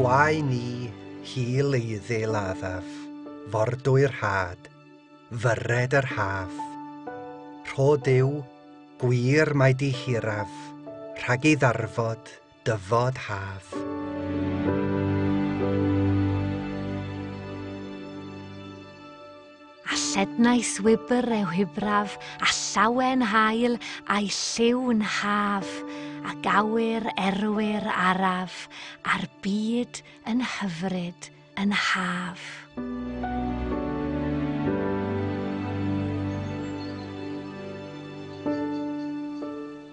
Gwae ni, hil eiddil addaf, fordwy'r had, fyred yr haf. Rho Duw, gwir mae di hiraf, rhag ei ddarfod, dyfod haf. A llednais wybr eu hybraf, a llawen hael a'i lliw'n haf, ac awyr erwyr araf, a'r byd yn hyfryd yn haf.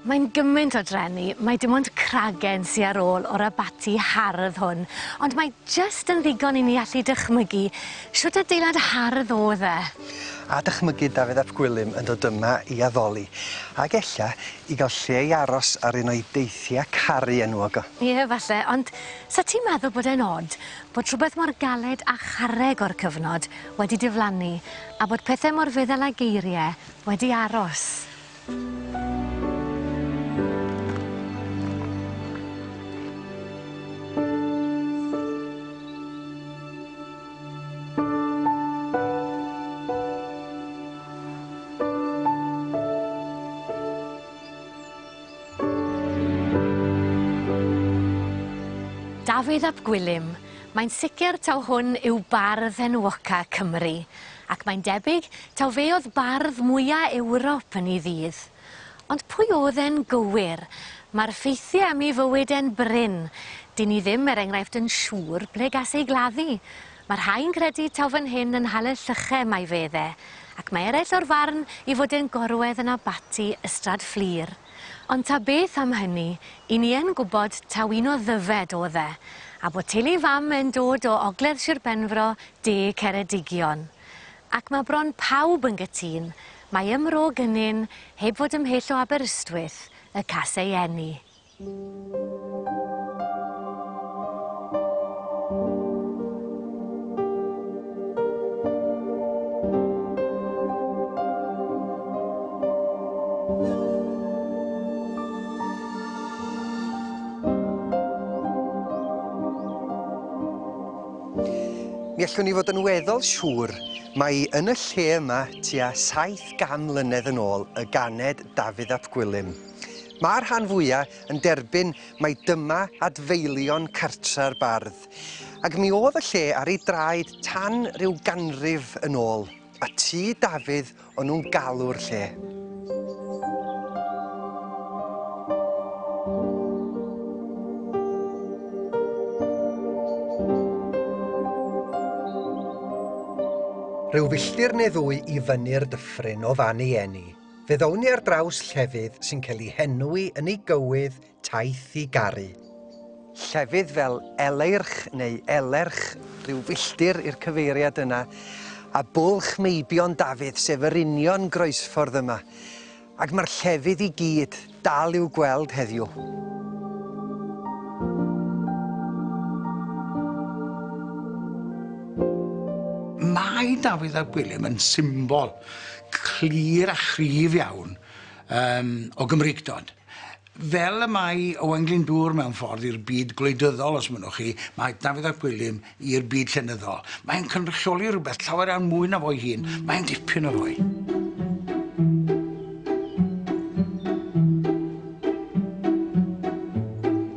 Mae'n gymaint o dreni, mae dim ond cragen sy ar ôl o'r abaty hardd hwn, ond mae jyst yn ddigon i ni allu dychmygu shwt adeilad hardd o'dd e. A dychmygu Dafydd ap Gwilym yn dod yma i addoli, ag ella i ga'l lle i aros ar un o'i deithiau caru enwog o. Ie, falle, ond sa ti'n meddwl bod e'n od bod rhywbeth mor galed a charreg o'r cyfnod wedi diflannu, a bod pethe mor feddal â geirie wedi aros? Dafydd ap Gwilym, mae'n sicr taw hwn yw bardd enwoca Cymru, ac mae'n debyg taw fe o'dd bardd mwya Ewrop yn 'i ddydd. Ond pwy o'dd e'n gywir? Ma'r ffeithie am 'i fywyd e'n brin. 'Dyn ni ddim, er enghraifft, yn siŵr ble gas ei gladdu. Ma' rhai yn credu taw fan hyn yn Hale Llyche mae fedd e, ac mae eraill o'r farn 'i fod e'n gorwedd yn abaty Ystrad Fflur. Ond ta beth am hynny, 'yn ni yn gwbod taw un o Ddyfed o'dd e, a bod teulu fam e'n dod o Ogledd Sir Benfro, De Ceredigion. Ac ma' bron pawb yn gytûn, mai ym Mro Gynin, heb fod ymhell o Aberystwyth, y cas ei eni. Mi allwn ni fod yn weddol siŵr mai yn y lle yma tua 700 mlynedd yn ôl y ganed Dafydd ap Gwilym. Mae'r rhan fwya yn derbyn mai dyma adfeilion cartre'r bardd, ac mi o'dd y lle ar ei draed tan ryw ganrif yn ôl, a tŷ Dafydd o'n nhw'n galw'r lle. Rhyw filltir neu ddwy i fyny'r dyffryn o fan ei eni, fe ddown ni ar draws llefydd sy'n cael eu henwi yn ei gywydd Taith i Garu. Llefydd fel Eleirch neu Elerch, rhyw filltir i'r cyfeiriad yna, a Bwlch Meibion Dafydd, sef yr union groesffordd yma. Ac mae'r llefydd i gyd dal i'w gweld heddiw. Mae Dafydd ap Gwilym yn symbol clir a chryf iawn um, o Gymreictod. Fel y mae Owain Glyndŵr mewn ffordd i'r byd gwleidyddol, os mynnwch chi, mae Dafydd ap Gwilym i'r byd llenyddol. Mae'n cynrychioli rhywbeth llawer iawn mwy na fo'i hun. Mae'n dipyn o foi.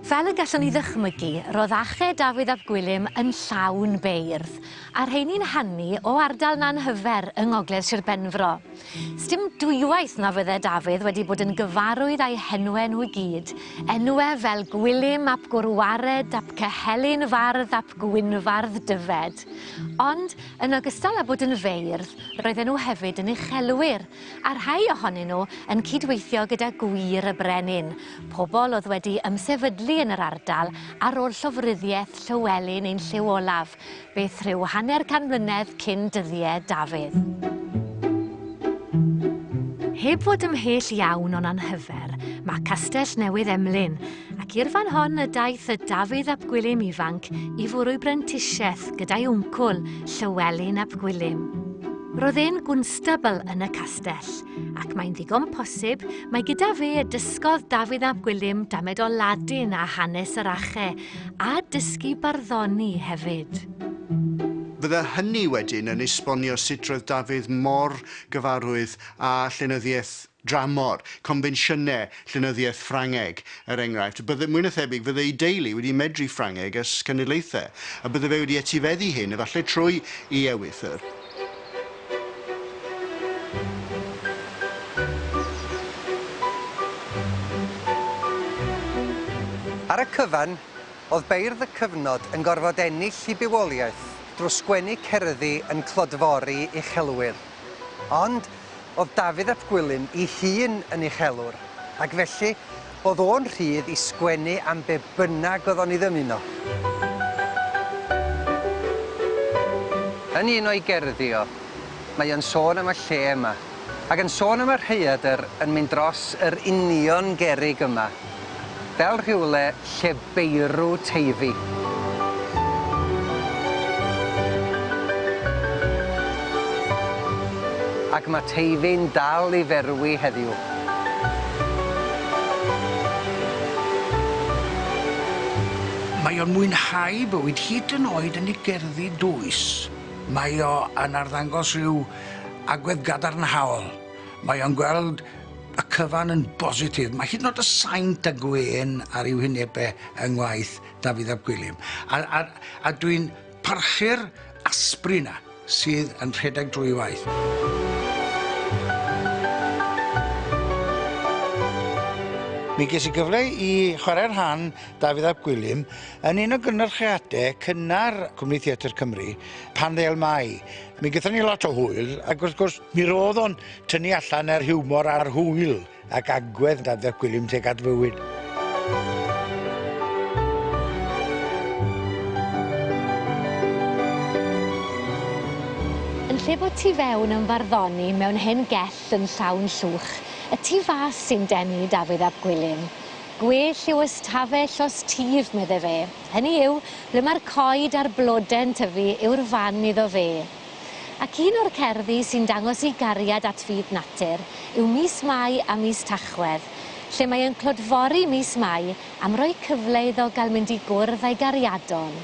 Fel y gallwn ni ddychmygu, roedd ache Dafydd ap Gwilym yn llawn beirdd, a rheini'n hanu o ardal Nanhyfer yng ngogledd Sir Benfro. Sdim dwywaith na fydde Dafydd wedi bod yn gyfarwydd â'u henwe nhw i gyd, enwe fel Gwilym ap Gwrwared ap Cyhelyn Fardd ap Gwynfardd Dyfed. Ond, yn ogystal â bod yn feirdd, roedden nhw hefyd yn uchelwyr, a rhai ohonyn nhw yn cydweithio gyda gwŷr y brenin, pobl oedd wedi ymsefydlu yn yr ardal ar ôl llofruddiaeth Llywelyn ein Llyw Olaf, Beth rhyw hanner can mlynedd cyn dyddie Dafydd. Heb fod ymhell iawn o'n anhyfer, mae Castell Newydd Emlyn, ac i'r fan hon y daeth y Dafydd ap Gwilym ifanc i fwrw'i brentisiaeth gyda'i wncwl, Llywelyn ap Gwilym. Roedd e'n gwnstabl yn y castell, ac mae'n ddigon posib mai gyda fe y dysgodd Dafydd ap Gwilym damed o Ladin a hanes yr ache, A dysgu barddoni hefyd. Fydde hynny wedyn yn esbonio sut roedd Dafydd mor gyfarwydd â llenyddiaeth dramor, confensiynau llenyddiaeth Ffrangeg, er enghraifft. Bydde, mwy na thebyg, fydde ei deulu wedi medru Ffrangeg ers cenedlaethau, a bydde fe wedi etifeddu hyn, efallai trwy ei ewythr. Ar y cyfan, oedd beirdd y cyfnod yn gorfod ennill eu bywoliaeth drwy sgwennu cerddi yn clodfori uchelwyr. Ond, oedd Dafydd ap Gwilym ei hun yn uchelwr, ac felly, oedd o'n rhydd i sgwennu am be bynnag oedd o'n ei ddymuno. Yn un o'i gerddi o, mae o'n sôn am y lle yma, ac yn sôn am y rhaeadr yn mynd dros yr union gerrig yma, fel rhywle lle beirw Teifi. Ac mae Teifi'n dal i ferwi heddiw. Mae o'n mwynhau bywyd hyd yn oed yn ei gerddi dwys. Mae o yn arddangos rhyw agwedd gadarnhaol. Mae o'n gweld y cyfan yn bositif. Mae hyd yn oed y saint a gwên ar i'w hwynebau yng ngwaith Dafydd ap Gwilym. A, a, a dwi'n parchu'r asbri 'na sydd yn rhedeg drwy ei waith. Mi ges i gyfle i chwarae rhan Dafydd ap Gwilym yn un o gynyrchiadau cynnar Cwmni Theatr Cymru, Pan Ddêl Mai. Mi gaethon ni lot o hwyl, ac wrth gwrs mi roedd o'n tynnu allan yr hiwmor a'r hwyl ac agwedd Dafydd ap Gwilym tuag at fywyd. Yn lle bod tu fewn yn farddoni mewn hen gell yn llawn llwch, y tu fas sy'n denu Dafydd ap Gwilym. Gwell yw ystafell os tif, medde fe. Hynny yw, ble mae'r coed a'r blode'n tyfu yw'r fan iddo fe. Ac un o'r cerddi sy'n dangos ei gariad at fyd natur yw Mis Mai a Mis Tachwedd, lle mae e'n clodfori mis Mai am roi cyfle iddo gael mynd i gwrdd â'i gariadon.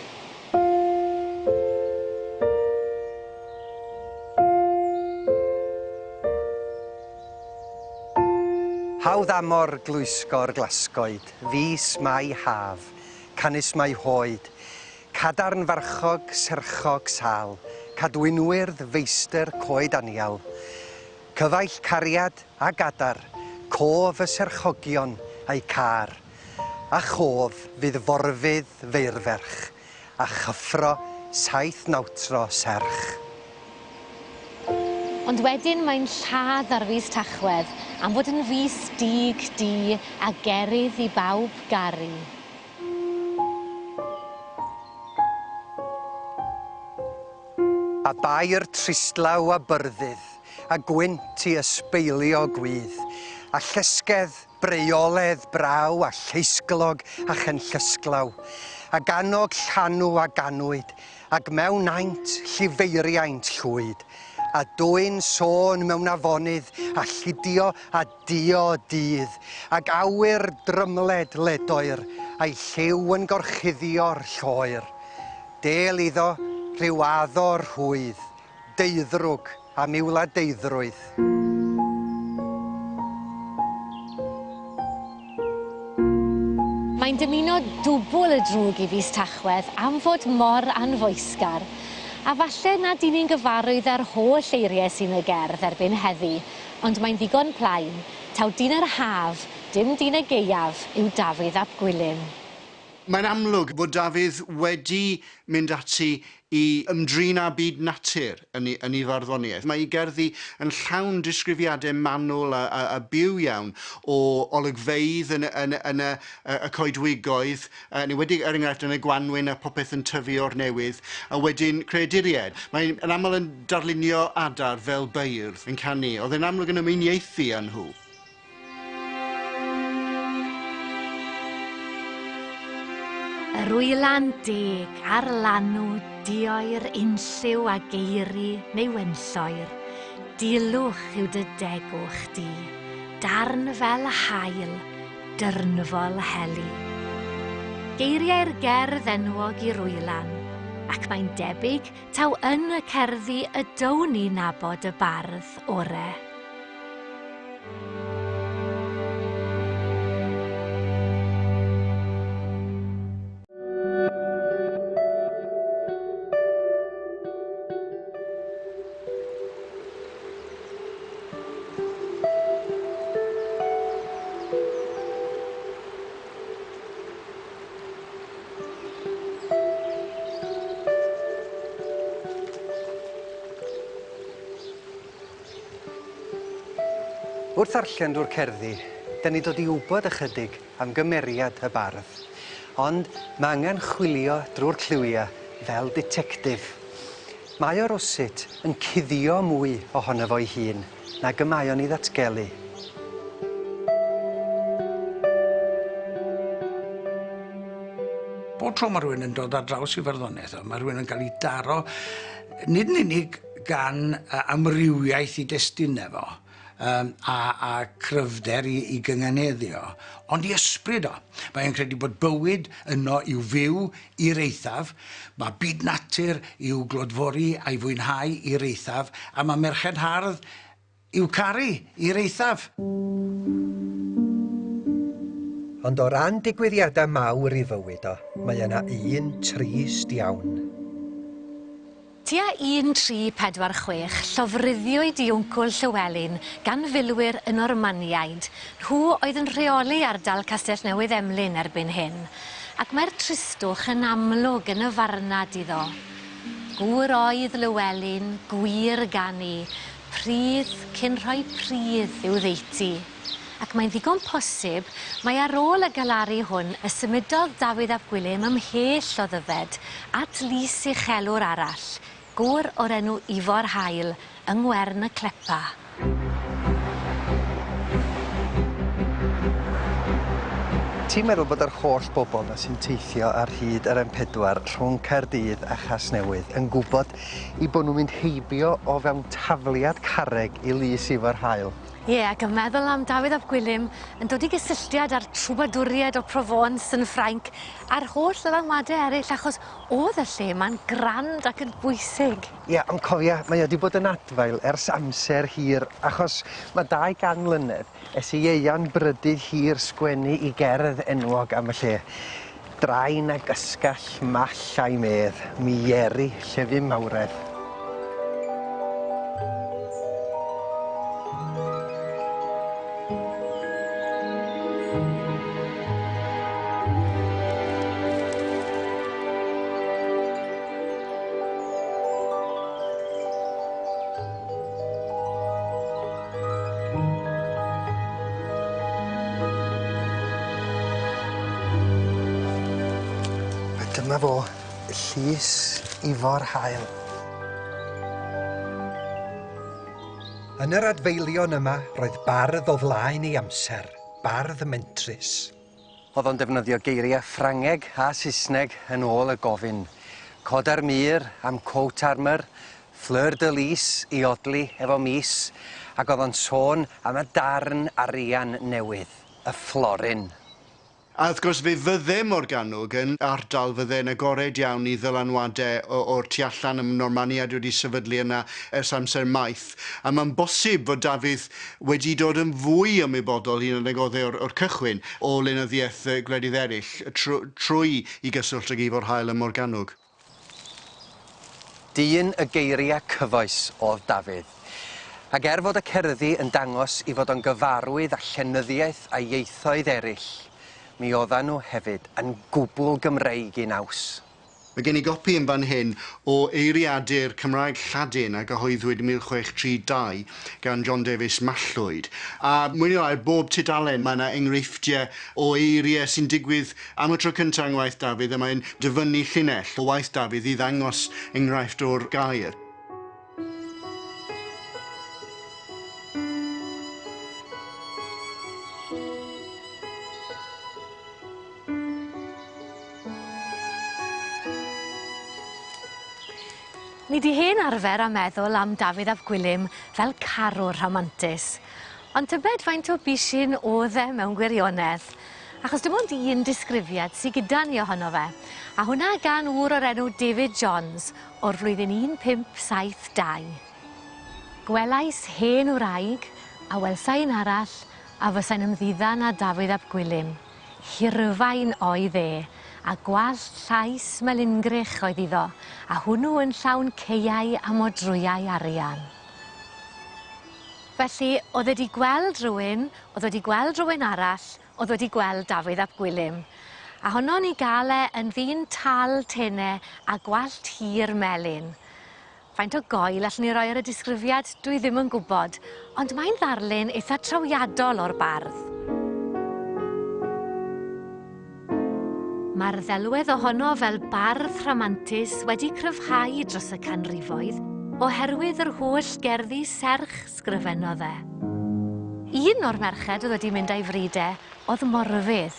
Hawdd amor glwysgor glasgoed, fis Mai haf, canys mae hoed, Cadarn farchog, serchog, sâl, Cadwynwyrdd, feistr, coed anial. Cyfaill cariad a gadar, Cof y serchogion a'u câr. A chof fydd forfudd feirferch, A chyffro 7 nawtro serch. Ond wedyn mae'n lladd ar fis Tachwedd am fod yn fis dig du a gerydd i bawb garu. A bair tristlaw a byrddydd, a gwynt i ysbeilio gwydd, a llesgedd, breuoledd, braw, a lleisglog, a chenllysglaw, a ganog llanw a ganwyd, ac mewn naint llifeiriaint llwyd, a dwyn sôn mewn afonydd, a llidio a duo dydd, ac awyr drymled ledoer, a'i lliw yn gorchuddio'r lloer. Del iddo rhyw addo rhwydd, deuddrwg am i'w wladeiddrwydd. Mae'n dymuno dwbwl y drwg i fis Tachwedd am fod mor anfoesgar. A falle nad 'yn ni'n gyfarwydd â'r holl eirie sy'n y gerdd erbyn heddi, ond mae'n ddigon plaen, taw dyn yr haf, dim dyn y gaeaf, yw Dafydd ap Gwilym. Mae'n amlwg bod Dafydd wedi mynd ati i ymdrin â byd natur yn ei, yn ei farddoniaeth. Mae ei gerddi yn llawn disgrifiadau manwl a, a, a byw iawn o olygfeydd yn, yn, yn y, y coedwigoedd, yn enwedig er enghraifft yn y gwanwyn a popeth yn tyfu o'r newydd, a wedyn creaduriaid. Mae'n yn aml yn darlunio adar fel beirdd yn canu. Oedd e'n amlwg yn ymuniaethu â nhw. Yr wylan deg ar lanw dioer unlliw a geiri neu wenlloer, dilwch yw dy degwch di, darn fel haul, dyrnfol heli. Geiriau'r gerdd enwog i Rwylan, ac mae'n debyg taw yn y cerddi y down ni nabod y bardd ore. Wrth ddarllen drwy'r cerddi, 'dan ni dod i wybod ychydig am gymeriad y bardd. Ond mae angen chwilio drwy'r cliwia fel ditectif. Mae o rywsut yn cuddio mwy ohono fo'i hun nag y mae o'n ei ddatgelu. Bob tro mae rhywun yn dod ar draws i farddoniaeth o, mae rhywun yn cael ei daro, nid yn unig gan amrywiaeth i destunau fo, um, a, a cryfder i, i gynganeddio, ond i ysbryd o. Mae'n credu bod bywyd yno i'w fyw i'r eithaf, mae byd natur i'w glodfori a'i fwynhau i'r eithaf, a mae merched hardd i'w caru i'r eithaf. Ond o ran digwyddiadau mawr i fywyd o, mae yna un trist iawn. Tua 1346, llofruddiwyd Iwncwl Llywelyn gan filwyr y Normaniaid, nhw oedd yn rheoli ardal Castell Newydd Emlyn erbyn hyn, ac mae'r tristwch yn amlwg yn y farnad iddo. Gŵr oedd Lywelyn, gwir ganu, pridd cyn rhoi pridd i'w ddeutu. Ac mae'n ddigon posib mai ar ôl y galaru hwn y symudodd Dafydd ap Gwilym ymhell o Ddyfed at lys uchelwr arall, gŵr o'r enw Ifor Hael yng Ngwern y Clepa. Ti'n meddwl bod yr holl bobl 'na sy'n teithio ar hyd yr M4 rhwng Caerdydd a Chasnewydd yn gwybod 'u bod nhw'n mynd heibio o fewn tafliad carreg i Lys Ifor Hael? Ie, ac yn meddwl am Dafydd ap Gwilym yn dod i gysylltiad â'r trwbadwriaid o Provence yn Ffrainc a'r holl ddylanwade eryll achos o'dd y lle 'ma'n grand ac yn bwysig. Ie, ond cofia, mae o 'di bod yn adfail ers amser hir, achos ma' 200 mlynedd ers i Ieuan Brydydd Hir sgwennu 'i gerdd enwog am y lle. Drain ag ysgall mall a'i medd, mi iery lle fu mawredd. A dyma fo, Llys Ifor Hael. Yn yr adfeilion yma, roedd bardd o flaen ei amser, bardd mentrus. Oedd o'n defnyddio geiriau Ffrangeg a Saesneg yn ôl y gofyn. Cod ar mur am coat armour, fleur de lis i odli efo mis, ac oedd o'n sôn am y darn arian newydd, y florin. A wrth gwrs fe fydde Morgannwg yn ardal fydde'n agored iawn i ddylanwade o'r tu allan, y Normaniaid wedi sefydlu yna ers amser maith, a mae'n bosib fod Dafydd wedi dod yn fwy ymwybodol hyd yn oed nag oedd e o'r, o'r cychwyn o lenyddiaeth gwledydd eraill trwy i gyswllt ag Ifor Hael ym Morgannwg. Dyn y geiriau cyfoes oedd Dafydd. Ac er fod y cerddi yn dangos i fod o'n gyfarwydd â llenyddiaeth a ieithoedd eraill, mi oeddan nhw hefyd yn gwbl Gymreig i naws. Mae gen i gopi yn fan hyn o eiriadur Cymraeg Lladin a gyhoeddwyd 1632 gan John Davies Mallwyd. A mwy neu lai bob tudalen mae yna enghreifftiau o eiriau sy'n digwydd am y tro cyntaf yng ngwaith Dafydd a mae'n dyfynnu llinell o waith Dafydd i ddangos enghraifft o'r gair. Ni 'di hen arfer a meddwl am Dafydd ap Gwilym fel carwr rhamantus. Ond tybed faint o bishyn o'dd e mewn gwirionedd? Achos dim ond un disgrifiad sy gyda ni ohono fe, a hwnna gan ŵr o'r enw David Johns o'r flwyddyn 1572. Gwelais hen wraig, a welsai un arall, a fysai'n ymddiddan â Dafydd ap Gwilym. Hirfain oedd e, a gwallt llaes melingrych oedd iddo, a hwnnw yn llawn caeau a modrwyau arian. Felly, o'dd e 'di gweld rywun, o'dd wedi gweld rywun arall, o'dd wedi gweld Dafydd ap Gwilym. A honno'n 'i ga'l e yn ddyn tal tene a gwallt hir melyn. Faint o goel allwn ni roi ar y disgrifiad, dwi ddim yn gwybod, ond mae'n ddarlun eitha trawiadol o'r bardd. Mae'r ddelwedd ohono fel bardd rhamantus wedi cryfhau dros y canrifoedd oherwydd yr holl gerddi serch sgrifennodd e. Un o'r merched oedd wedi mynd â'i fryd e oedd Morfudd.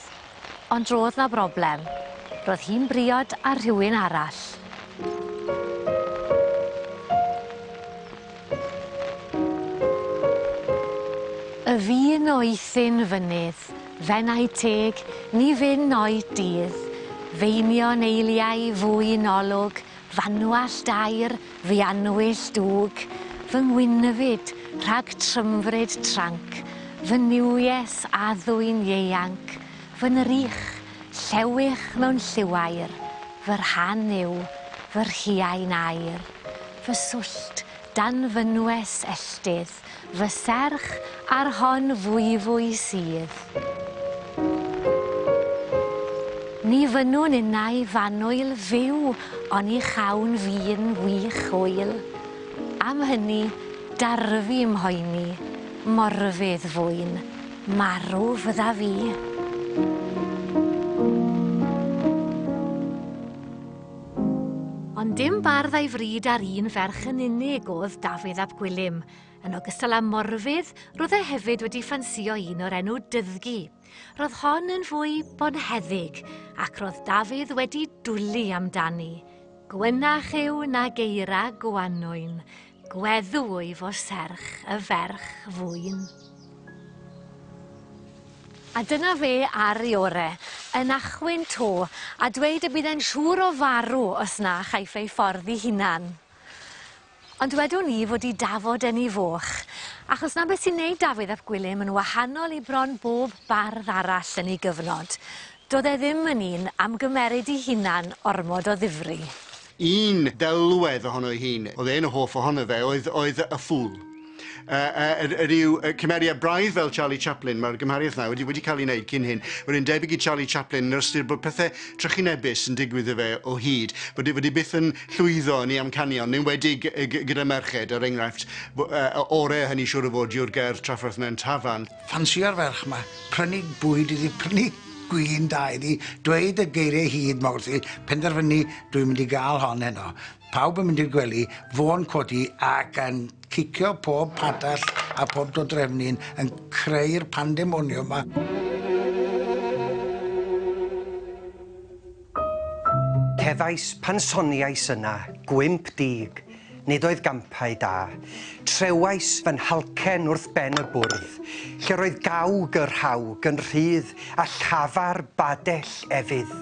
Ond roedd 'na broblem. Roedd hi'n briod â rhywun arall. Y fun o eithin fynydd, fenai teg, ni fyn oed dydd, feinion eiliau fwyn olwg, fanwallt aur, fy annwyll dwg, fy ngwynfyd rhag trymfryd tranc, fy nuwies addwyn ieuanc, fy nrych, llewych mewn lliwair, fy rhan yw, fy rhiain aur, fy swllt dan fynwes elltydd, Fy serch ar hon fwyfwy sydd. Ni fynnwn innau f'annwyl fyw oni chawn fi'n wych hwyl. Am hynny, darfu mhoeni, morfudd fwyn, marw fydda fi. Ond dim bardd a'i fryd ar un ferch yn unig o'dd Dafydd ap Gwilym. Yn ogystal â Morfudd, roedd e hefyd wedi ffansïo un o'r enw Dyddgu. Roedd hon yn fwy bonheddig, ac roedd Dafydd wedi dwlu amdani. Gwynach yw nag eira gwanwyn, Gweddw wyf o serch y ferch fwyn. A dyna fe ar ei ore, yn achwyn 'to, a dweud y bydd e'n siŵr o farw os na chaiff ei ffordd 'i hunan. Ond wedwn i fod 'i dafod yn 'i foch, achos 'na beth sy'n neud Dafydd ap Gwilym yn wahanol i bron bob bardd arall yn 'i gyfnod. Do'dd e ddim yn un am gymeryd 'i hunan ormod o ddifri. Un delwedd ohono ei hun, oedd e'n hoff ohono fe, oedd, oedd y ffŵl. Uh, uh, ryw cymeriad braidd fel Charlie Chaplin, mae'r gymhariaeth yna wedi, wedi cael ei wneud cyn hyn, bod e'n debyg i Charlie Chaplin yn yr ystyr bod pethau trychinebus yn digwydd i fe o hyd, bod e, bod e byth yn llwyddo yn ei amcanion, yn enwedig gyda merched, er enghraifft, uh, ore hynny siŵr o fod yw'r gerdd trafferth mewn tafarn. Ffansio'r ferch 'ma, prynu bwyd iddi, prynu gwin da iddi, dweud y geiriau hud 'ma wrthi, penderfynu dwi'n mynd i gael hon heno. Pawb yn mynd i'r gwely, fo'n codi ac yn cicio pob padell a pob dodrefnyn yn creu'r pandemoniwm 'ma. Cefais pan soniais yna gwymp dig, nid oedd gampau da. Trewais fy nhalcen wrth ben y bwrdd, lle roedd gawg y rhawg yn rhydd a llafar badell efydd.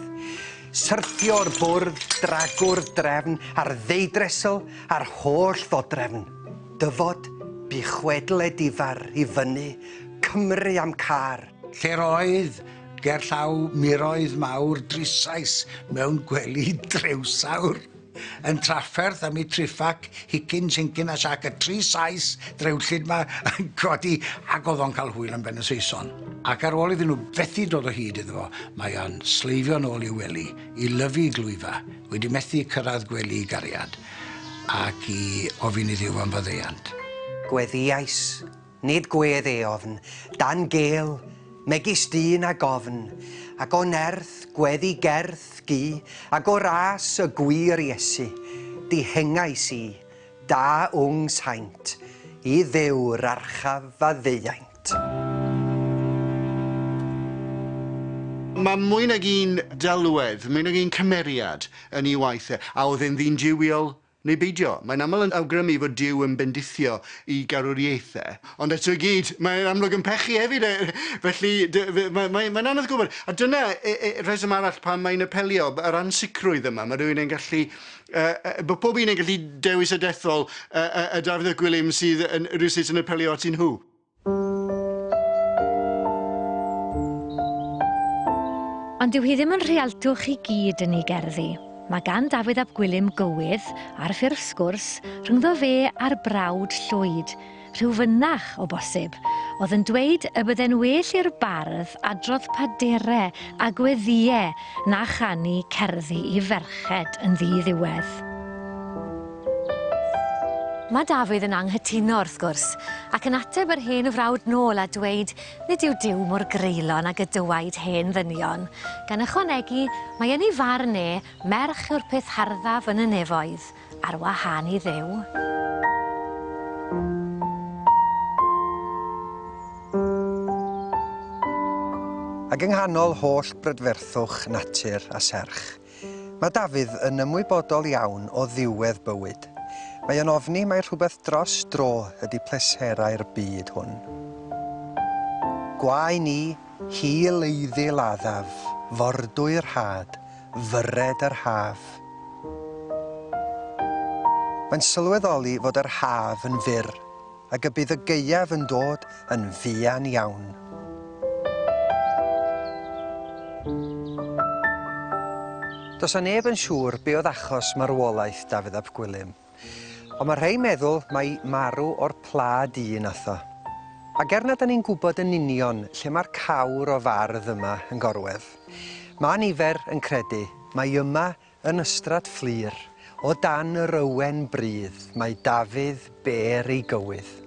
Syrthio'r bwrdd, dragwr drefn, a'r ddeudresl a'r holl ddodrefn. Dyfod, bu chwedl edifar i fyny, Cymru a'm car. Lle'r oedd Gerllaw miroedd mawr drisais mewn gwely drewsawr. yn trafferth am eu triffac, hicyn, sincyn a siac, y tri Sais drewllyd 'ma yn codi, ac oedd o'n cael hwyl am ben y Saeson. Ac ar ôl iddyn nhw fethu dod o hyd iddo fo, mae o'n sleifio nôl i'w wely, i lyfu glwyfa, wedi methu cyrraedd gwely i gariad, ac i ofyn i Dduw am faddeuant. Gweddïais, nid gwedd eofn, dan gêl, megis dyn ag ofn, ac o nerth gweddi gerth gu, ac o ras y gwir Iesu, dihengais i, da wng saint, i Dduw'r archaf faddeuaint. Mae mwy nag un delwedd, mwy nag un cymeriad yn ei waith e. A oedd e'n ddyn duwiol neu beidio? Mae'n aml yn awgrymu fod Duw yn bendithio i garwriaethau, ond eto i gyd, mae'n amlwg yn pechu hefyd, felly mae'n mae anodd gwybod. A dyna rheswm arall pam mae'n apelio, yr ansicrwydd yma. Mae rhywun yn gallu, bod pob un yn gallu dewis a dethol y Dafydd ap Gwilym sydd yn, rhywsut yn apelio atyn nhw. Ond dyw hi ddim yn rhialtwch i gyd yn ei gerddi. Mae gan Dafydd ap Gwilym gywydd, ar ffurf sgwrs, rhyngddo fe a'r brawd Llwyd, rhyw fynach o bosib, oedd yn dweud y bydde'n well i'r bardd adrodd padere a gweddïe na chanu cerddi i ferched yn ddi-ddiwedd. Mae Dafydd yn anghytuno wrth gwrs, ac yn ateb yr hen frawd nôl a dweud nid yw Duw mor greulon ag y dywaid hen ddynion, gan ychwanegu mai yn ei farn e, merch yw'r peth harddaf yn y nefoedd, ar wahân i Dduw. Ac yng nghanol holl brydferthwch natur a serch, mae Dafydd yn ymwybodol iawn o ddiwedd bywyd. Mae o'n ofni mai rhywbeth dros dro ydy pleserau'r byd hwn. Gwae ni, hil eiddil addaf, fordwy'r had, fyred yr haf. Mae'n sylweddoli fod yr haf yn fyr ac y bydd y gaeaf yn dod yn fuan iawn. Does 'na neb yn siŵr be oedd achos marwolaeth Dafydd ap Gwilym. Ond mae rhai meddwl mai marw o'r pla du nath o. Ac er nad 'dan ni'n gwybod yn union lle mae'r cawr o fardd yma yn gorwedd, mae nifer yn credu mai yma yn Ystrad Fflur, o dan yr ywen brudd, mae Dafydd bêr ei gywydd.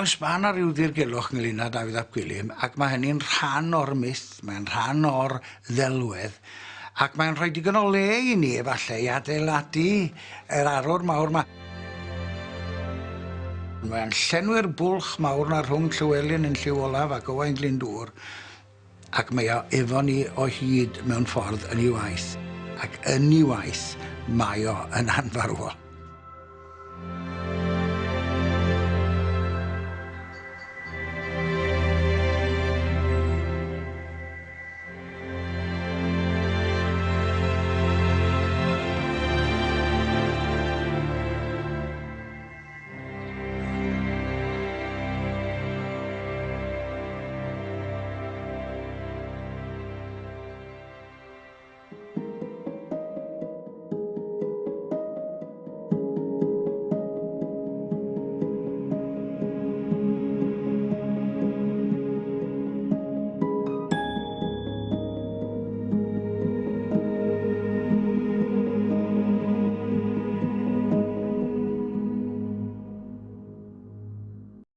Oes, mae yna rhyw ddirgelwch ynglyn â Dafydd ap Gwilym, ac mae hynny'n rhan o'r myth, mae'n rhan o'r ddelwedd, ac mae'n rhoi digon o le i ni, efallai, i adeiladu yr arwr mawr 'ma. Mae'n llenwi'r bwlch mawr 'na rhwng Llywelyn yn Llyw Olaf ac Owain Glyndŵr, ac mae o efo ni o hyd mewn ffordd yn ei waith, ac yn ei waith mae o yn anfarwol.